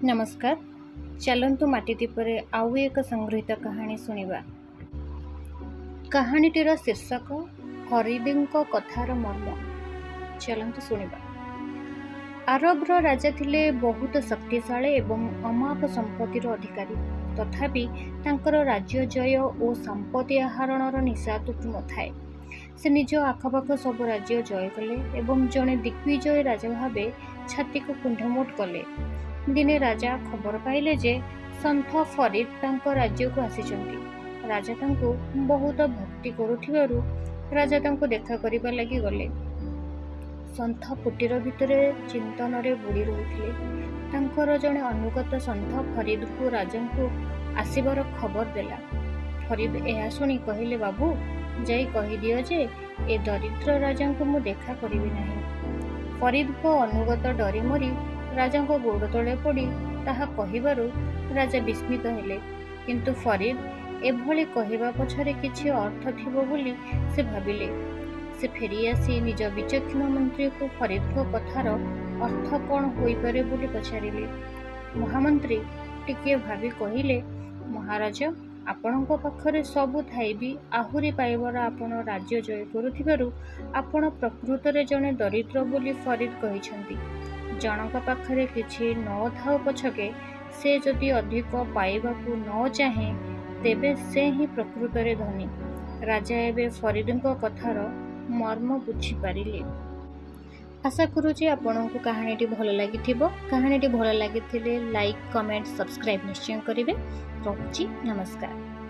ନମସ୍କାର। ଚାଲନ୍ତୁ ମାଟି ଦ୍ୱୀପରେ ଆଉ ଏକ ସଂଗୃହୀତ କାହାଣୀ ଶୁଣିବା। କାହାଣୀଟିର ଶୀର୍ଷକ ଫରିଦଙ୍କ କଥାର ମର୍ମ। ଚାଲନ୍ତୁ ଶୁଣିବା। ଆରବର ରାଜା ଥିଲେ ବହୁତ ଶକ୍ତିଶାଳୀ ଏବଂ ଅମାପ ସମ୍ପତ୍ତିର ଅଧିକାରୀ। ତଥାପି ତାଙ୍କର ରାଜ୍ୟ ଜୟ ଓ ସମ୍ପତ୍ତି ଆହରଣର ନିଶା ତୁଟୁନଥାଏ। ସେ ନିଜ ଆଖପାଖ ସବୁ ରାଜ୍ୟ ଜୟ କଲେ ଏବଂ ଜଣେ ଦିଗ୍ବିଜୟୀ ରାଜା ଭାବେ ଛାତିକୁ କୁଣ୍ଢେମୋଟ କଲେ। ଦିନେ ରାଜା ଖବର ପାଇଲେ ଯେ ସନ୍ଥ ଫରିଦ ତାଙ୍କ ରାଜ୍ୟକୁ ଆସିଛନ୍ତି। ରାଜା ତାଙ୍କୁ ବହୁତ ଭକ୍ତି କରୁଥିବାରୁ ରାଜା ତାଙ୍କୁ ଦେଖା କରିବା ଲାଗି ଗଲେ। ସନ୍ଥ କୁଟୀର ଭିତରେ ଚିନ୍ତନରେ ବୁଡ଼ି ରହିଥିଲେ। ତାଙ୍କର ଜଣେ ଅନୁଗତ ସନ୍ଥ ଫରିଦଙ୍କୁ ରାଜାଙ୍କୁ ଆସିବାର ଖବର ଦେଲା। ଫରିଦ ଏହା ଶୁଣି କହିଲେ, "ବାବୁ, ଯାଇ କହିଦିଅ ଯେ ଏ ଦରିଦ୍ର ରାଜାଙ୍କୁ ମୁଁ ଦେଖା କରିବି ନାହିଁ।" ଫରିଦଙ୍କ ଅନୁଗତ ଡରିମରି ରାଜାଙ୍କ ଗୋଡ଼ ତଳେ ପଡ଼ି ତାହା କହିବାରୁ ରାଜା ବିସ୍ମିତ ହେଲେ। କିନ୍ତୁ ଫରିଦ ଏଭଳି କହିବା ପଛରେ କିଛି ଅର୍ଥ ଥିବ ବୋଲି ସେ ଭାବିଲେ। ସେ ଫେରିଆସି ନିଜ ବିଚକ୍ଷଣ ମନ୍ତ୍ରୀଙ୍କୁ ଫରିଦଙ୍କ କଥାର ଅର୍ଥ କ'ଣ ହୋଇପାରେ ବୋଲି ପଚାରିଲେ। ମହାମନ୍ତ୍ରୀ ଟିକିଏ ଭାବି କହିଲେ, "ମହାରାଜ, ଆପଣଙ୍କ ପାଖରେ ସବୁ ଥାଇ ବି ଆହୁରି ପାଇବାର ଆପଣ ରାଜ୍ୟ ଜୟ କରୁଥିବାରୁ ଆପଣ ପ୍ରକୃତରେ ଜଣେ ଦରିଦ୍ର ବୋଲି ଫରିଦ କହିଛନ୍ତି। ଜଣକ ପାଖରେ କିଛି ନ ଥାଉ ପଛକେ ସେ ଯଦି ଅଧିକ ପାଇବାକୁ ନ ଚାହେଁ, ତେବେ ସେ ହିଁ ପ୍ରକୃତରେ ଧନୀ।" ରାଜା ଏବେ ଫରିଦଙ୍କ କଥାର ମର୍ମ ବୁଝିପାରିଲେ। ଆଶା କରୁଛି ଆପଣଙ୍କୁ କାହାଣୀଟି ଭଲ ଲାଗିଥିବ। କାହାଣୀଟି ଭଲ ଲାଗିଥିଲେ ଲାଇକ୍, କମେଣ୍ଟ, ସବସ୍କ୍ରାଇବ୍ ନିଶ୍ଚୟ କରିବେ। ରହୁଛି, ନମସ୍କାର।